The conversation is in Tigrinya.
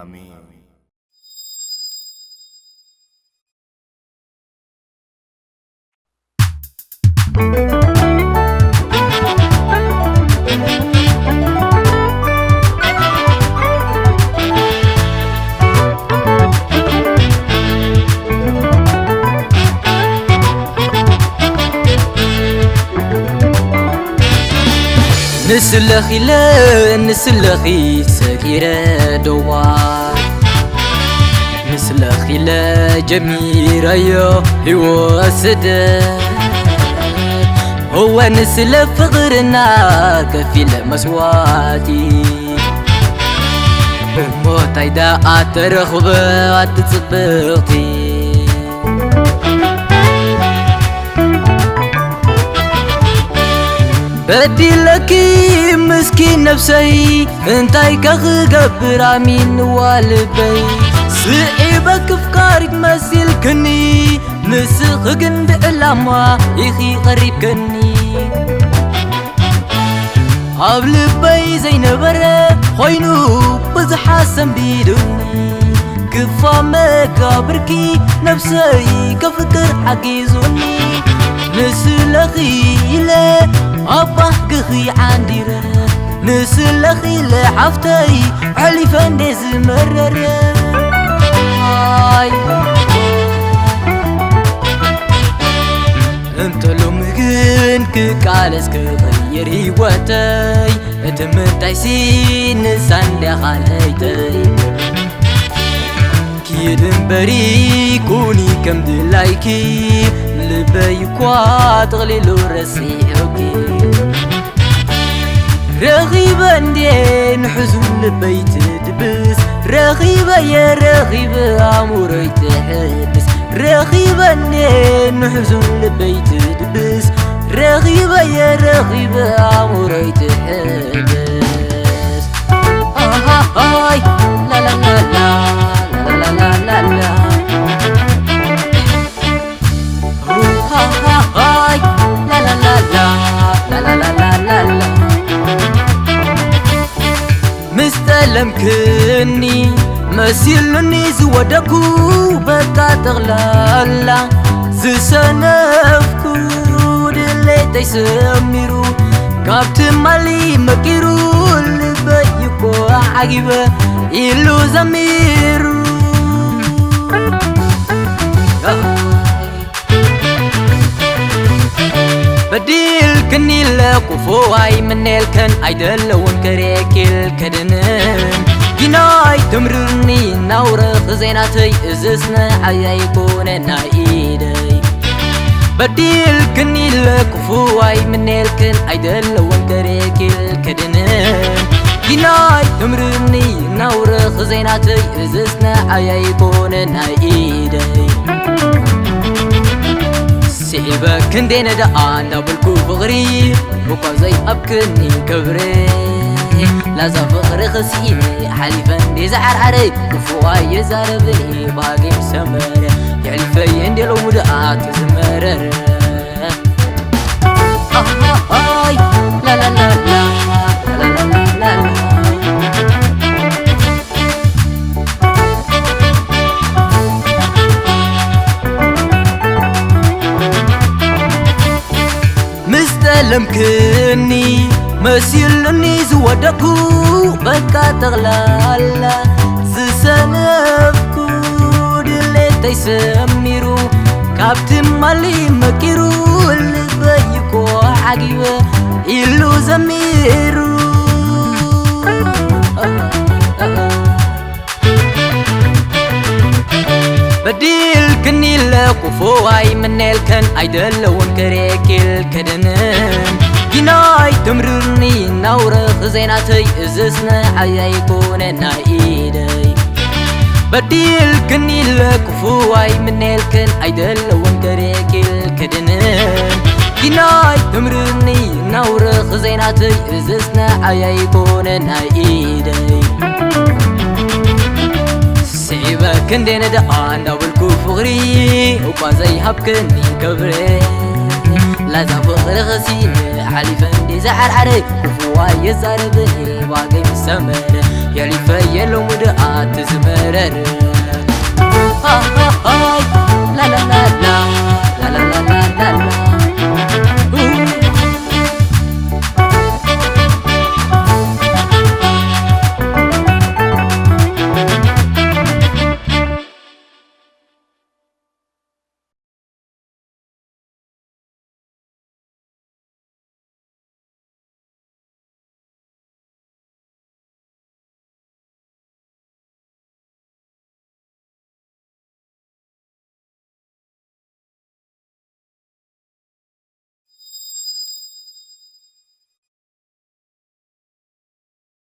ኣሜን። ንስለኺ ኢለ ንስለኺ ሰጊረ ደዋ፣ ንስለኺ ኢለ ጀሚረዮ ህይወት ስደት። እወ ንስለ ፍቕርና ከፊለ መስዋእቲ፣ እሞ እንታይ ደኣ ተረኽበ ኣቲ ጽብቕቲ? በዲለኪ ምስኪን ነብሰይ፣ እንታይ ከ ክገብር ኣሚንዋ ልበይ? ስዒበ ክፍቃሪት መሲልክኒ፣ ንስኺ ግን ብዕላማ ኢኺ ቀሪብክኒ። ኣብ ልበይ ዘይነበረ ኮይኑ ብዙሓት ሰንቢዱኒ፣ ክፋ መጋብርኪ ነብሰይ ከፍቅር ሓጊዙኒ። ንስለኺ ኢለ ኣብ ባህግኺ ዓንዲረ፣ ንስለኺ ኢለ ሓፍተይ ኣሕሊፈ እንዴ ዝመረረ። ኣይ፣ እንተ ሎሚ ግን ክቃለስ ክቕይር ህይወተይ፣ እቲ ምንታይሲ ንሳ እንድያ ካልኣይተይ። ኪድ እምበሪ ኩኒ ከም ድላይኪ፣ ልበይ እኳ ጠቕሊሉ ረሲዑኪ። ረኺበ እንድየ ንሕዙን ልበይ ትድብስ፣ ረኺበ እየ ረኺበ ኣእምሮይ ትሕድስ። ረኺበ እንድየ ንሕዙን ልበይ ትድብስ፣ ረኺበ እየ ረኺበ ኣእምሮይ ትሕድስ። ኣሃሃይ፣ ላላላላ፣ ላላላላላ። ሃሃሃይ፣ ላላላላ፣ ላላላላላ። ምስ ጠለምክኒ መሲሉኒ ዝወደኩ፣ በቃ ጠቕላላ ዝሰነፍኩ፣ ድሌተይ ሰሚሩ ካብ ትማሊ መቂሩ፣ ልበይ እኮ ዓጊበ ኢሉ ዘሚሩ። በዲልክኒ ኢለ ክፉእ ኣይምነልክን፣ ኣይደለውን ክርእየኪ ኢለ ክድንን። ጊናይ ተምርኒ ናውረኽ ዘይናተይ፣ እዝስ ንዓይ ኣይኮነ ናይ ኢደይ። በዲልክኒ ኢለ ክፉእ ኣይምነልክን፣ ኣይደለውን ክርእየኪ ኢለ ክድንን። ጊናይ ተምርኒ ናውረኽ ዘይናተይ፣ እዝስ ንዓይ ኣይኮነ ናይ ኢደይ። ስዒበ ክንደይ ነደኣ እንዳበልኩ ፍቕሪ፣ እኳ ዘይሃብክኒ ክብሪ። ላዛ ፍቕሪ ክስኢነ ሓሊፈ እንዴ ዝዓርዓረ፣ ክፉእ ኣየዛረብኒ ባህገይ ሰመረ። የሕሊፈየ እንዴ ሎሚ ደኣ ትዝመረረ። ኣሃሃይ፣ ላላላላ፣ ላላላላላ። ምስ ጠለምክኒ መሲሉኒ ዝወደኩ፣ በቃ ጠቕላላ ዝሰነፍኩ፣ ድሌተይ ሰሚሩ ካብ ትማሊ መቂሩ፣ ልበይ እኮ ዓጊበ ኢሉ ዘሚሩ። በዲልክኒ ኢለ ክፉእ ኣይምነልክን፣ ኣይደለውን ክርእየኪ ኢለ ክድንን። ጊናይ ተምርኒ ናውረኽ ዘይናተይ፣ እዝስ ንዓይ ኣይኮነ ናይ ኢደይ። በዲልክኒ ኢለ ክፉእ ኣይምነልክን፣ ኣይደለውን ክርእየኪ ኢለ ክድንን። ጊናይ ተምርኒ ናውረኽ ዘይናተይ፣ እዝስ ንዓይ ኣይኮነ ናይ ኢደይ። ስዒበ ክንደይ ነደኣ እንዳበልኩ ፍቕሪ፣ እኳ ዘይሃብክኒ ክብሪ። ላዛ ፍቕሪ ኸሲነ ሓሊፈ እንዴ ዝዓርዓረ፣ ክፉእ ኣየዛረብኒ ባህገይ ምስ ሰመረ። የሕሊፈየ ሎሚ ደኣ ትዝ Red.